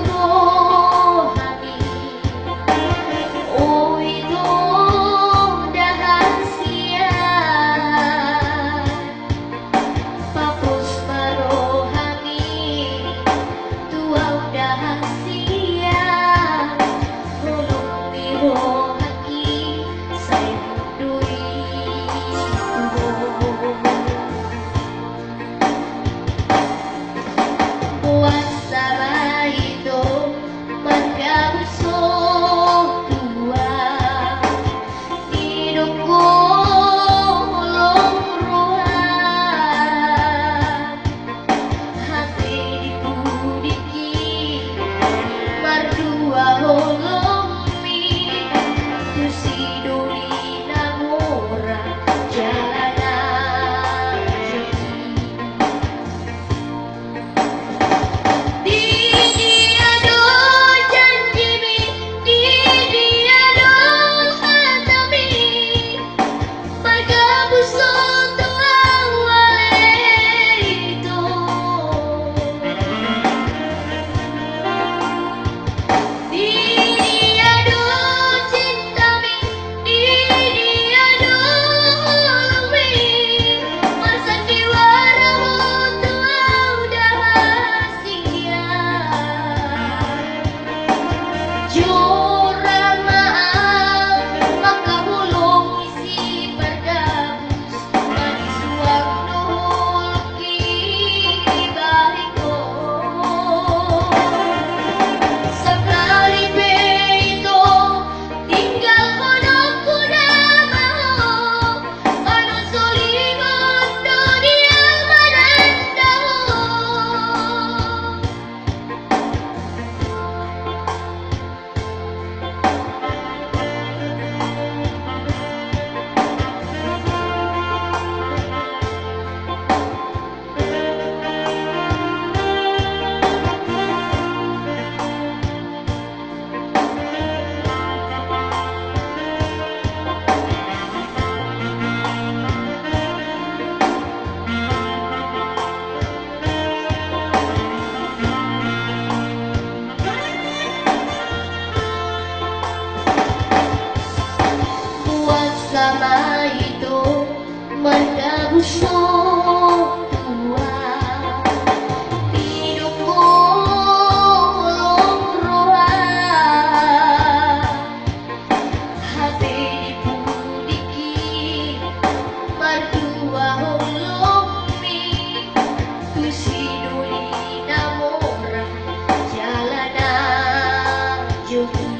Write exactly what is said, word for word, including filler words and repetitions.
rohami, o ito da hasian. Papos ma rohami tu au da hasian, holong ni rohangki sai do i tu ho. Boasa ma ito margabus ho tu au, didok ho holong roha, hape di pudingki mardua holongmi, tu si doli na mora jala na joti. Di dia do janjimi, di dia do hatami, margabus ho tu au ale ito. Di dia do cintami, di dia do holongmi, marsandiwara ho tu au da hasian. Jora ma au mangkaholongi si Pargabus, manisuang do holongki dibahen ho. Sahali pe ito tinggalhononku nama ho, panonsolingon do di au mananda ho. Boasa ma ito margabus ho tu au, didok ho holong roha, hape di pudingki mardua holongmi, tu si doli na mora jala na joti.